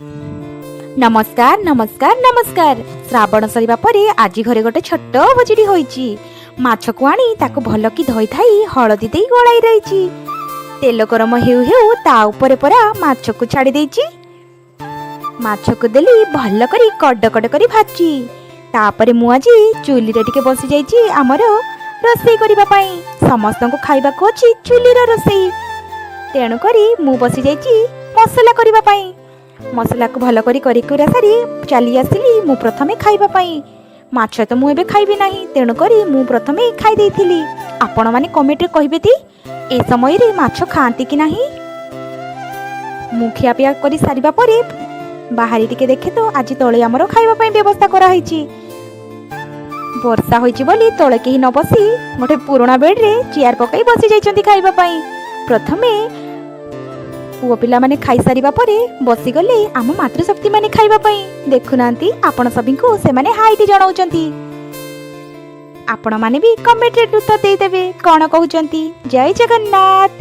ନମସ୍କାର, ନମସ୍କାର, ନମସ୍କାର। ଶ୍ରାବଣ ସରିବା ପରେ ଆଜି ଘରେ ଗୋଟେ ଛୋଟ ଭୋଜିଟି ହୋଇଛି। ମାଛକୁ ଆଣି ତାକୁ ଭଲକି ଧୋଇଧାଇ ହଳଦୀ ଦେଇ ଗୋଳାଇ ରହିଛି। ତେଲ ଗରମ ହେଉ ହେଉ ତା ଉପରେ ପରା ମାଛକୁ ଛାଡ଼ି ଦେଇଛି। ମାଛକୁ ଦେଲି ଭଲ କରି କଡ଼ କଡ଼ କରି ଭାଜି। ତାପରେ ମୁଁ ଆଜି ଚୁଲିରେ ଟିକେ ବସିଯାଇଛି ଆମର ରୋଷେଇ କରିବା ପାଇଁ। ସମସ୍ତଙ୍କୁ ଖାଇବାକୁ ଅଛି ଚୁଲିର ରୋଷେଇ, ତେଣୁକରି ମୁଁ ବସିଯାଇଛି ମସଲା କରିବା ପାଇଁ। ମସଲାକୁ ଭଲ କରି କରି କୁରା ସାରି ଚାଲି ଆସିଲି ମୁଁ ପ୍ରଥମେ ଖାଇବା ପାଇଁ। ମାଛ ତ ମୁଁ ଏବେ ଖାଇବି ନାହିଁ, ତେଣୁକରି ମୁଁ ପ୍ରଥମେ ଖାଇ ଦେଇଥିଲି। ଆପଣମାନେ କମେଣ୍ଟରେ କହିବେ ତି, ଏ ସମୟରେ ମାଛ ଖାଆନ୍ତି କି ନାହିଁ? ମୁଁ ଖିଆପିଆ କରି ସାରିବା ପରେ ବାହାରି ଟିକେ ଦେଖେ ତ ଆଜି ତଳେ ଆମର ଖାଇବା ପାଇଁ ବ୍ୟବସ୍ଥା କରାହେଇଛି। ବର୍ଷା ହୋଇଛି ବୋଲି ତଳେ କେହି ନ ବସି ଗୋଟେ ପୁରୁଣା ବେଡ଼ରେ ଚେୟାର ପକାଇ ବସି ଯାଇଛନ୍ତି ଖାଇବା ପାଇଁ। ପ୍ରଥମେ ପୁଅ ପିଲାମାନେ ଖାଇସାରିବା ପରେ ବସିଗଲେ ଆମ ମାତୃଶକ୍ତିମାନେ ଖାଇବା ପାଇଁ। ଦେଖୁନାହାନ୍ତି, ଆପଣ ସଭିଙ୍କୁ ସେମାନେ ହାଇଟି ଜଣାଉଛନ୍ତି। ଆପଣମାନେ ବି କମେଣ୍ଟରେ ଉତ୍ତର ଦେଇଦେବେ, କ'ଣ କହୁଛନ୍ତି। ଜୟ ଜଗନ୍ନାଥ।